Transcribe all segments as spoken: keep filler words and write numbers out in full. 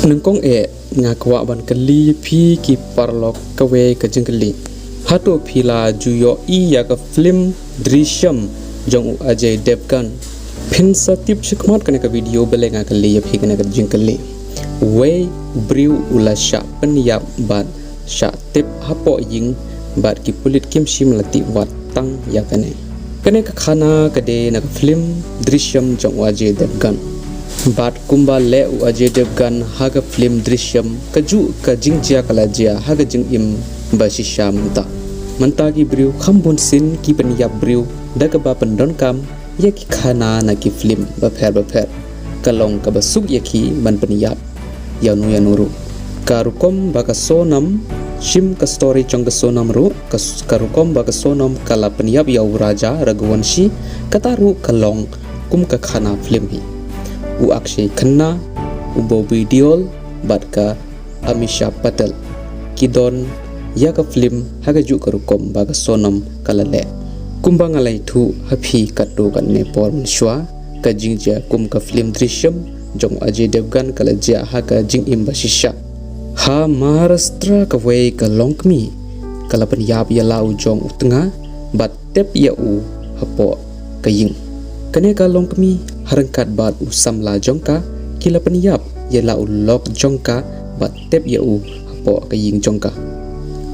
Nyngkong eh nga kwah ban kylli phi ki paralok kawei ka jingkylli. Hato phi la ju ïohi ïa ka film Drishyam jong u Ajay Devgan? Phin sa tip shakhmat kane ka video balei nga kylli ïa phi kane ka jingkylli. Wei briew u la shah pynïap bad shah tep hapoh ïing bad ki pulit kim shym la tip wat tang ïa kane. Kane ka khana ka dei na ka film Drishyam jong u Ajay Devgan. Bad kumba leh u Ajay Devgan ha ka film Drishyam, kajuh ka jingjia ka la jia ha ka jingim ba shisha mynta. Mynta ki briew kham bun sien ki pynïap briew da kaba pyndonkam ïa ki khana na ki film bapher bapher. Ka long kaba suk ïa ki ban pynïap ïano ïano ruh. Ka rukom ba ka Sonam, shim ka story jong ka Sonam ruh, ka, ka rukom ba ka Sonam ka la pynïap ïa u Raja Raghuvanshi, kata ruh ka long kum ka khana film hi. U Akshay Khanna, u Bobby Deol bad ka Ameesha Patel ki don ïa ka film ha kajuh ka rukom ba ka Sonam ka la leh. Kumba nga la ïathuh ha phi katto katne por mynshuwa, ka jingjia kum ka film Drishyam jong Ajay Devgan ka la jia ha ka jingim ba shisha. Ha Maharashtra kawei ka longkmie ka la pynïap ïa la u jong u tnga bad tep ïa u hapoh ka ïing. Kane ka longkmie ha ryngkat bad u samla jong ka ki la pynïap ïa la u lok jong ka bad tep ïa u hapoh ka ïing jong ka.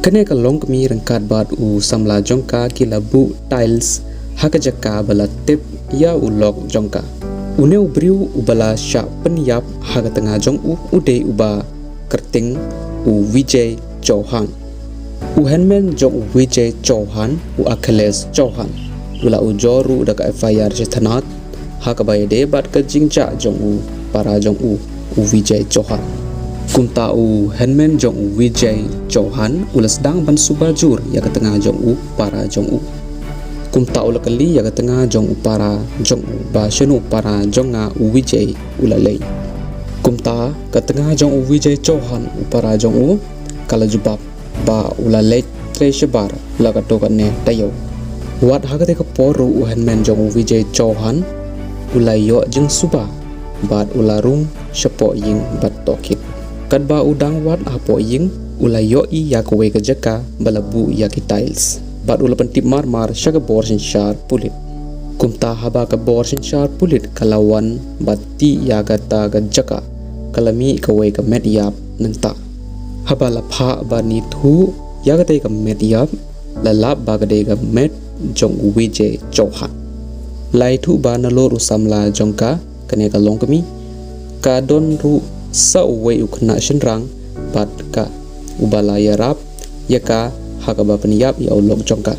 Kane ka longkmie ryngkat bad u samla jong ka ki la buh tiles ha ka jaka ba la tep ïa u lok jong ka. Une u briew uba la shah pynïap ha ka tnga jong u u dei uba kyrteng u Vijay Chauhan. U hynmen jong u Vijay Chauhan, u Akhilesh Chauhan, u la ujor ruh da ka F I R sha thana ha kaba ïadei bad ka jingjia jong u para jong u, u Vijay Chauhan. Kumta u hynmen jong u Vijay Chauhan u la sdang ban suba jur ïa ka tnga jong u para jong u. Kumta u la kylli ïa ka tnga jong u para jong u ba shano u para jong nga u Vijay u la leit. Kumta ka tnga jong u Vijay Chauhan, u para jong u, ka la jubab ba u la leit trei shabar la katto katne taïew. Wat ha katei ka por ruh u hynmen jong u Vijay Chauhan u la ïoh jingsuba bad u la rung shapoh ïing bad tohkit. Katba u dang wad hapoh ïing u la ïohi ïa kawei ka jaka ba la buh ïa ki tiles bad u la pyntip marmar sha ka bor synshar pulit. Kumta haba ka bor synshar pulit ka la wan bad tih ïa kata ka jaka, ka la mih kawei ka met ïap nangta. Haba la phah bad ïathuh ïa katei ka met ïap, la lap ba ka dei ka met jong u Vijay Chauhan. La ïathuh ba nalor u samla jong ka, kane ka longkmie, ka don ruh sa uwei u khynnah shynrang bad ka, uba la ïarap ïa ka ha kaba pynïap ïa u lok jong ka.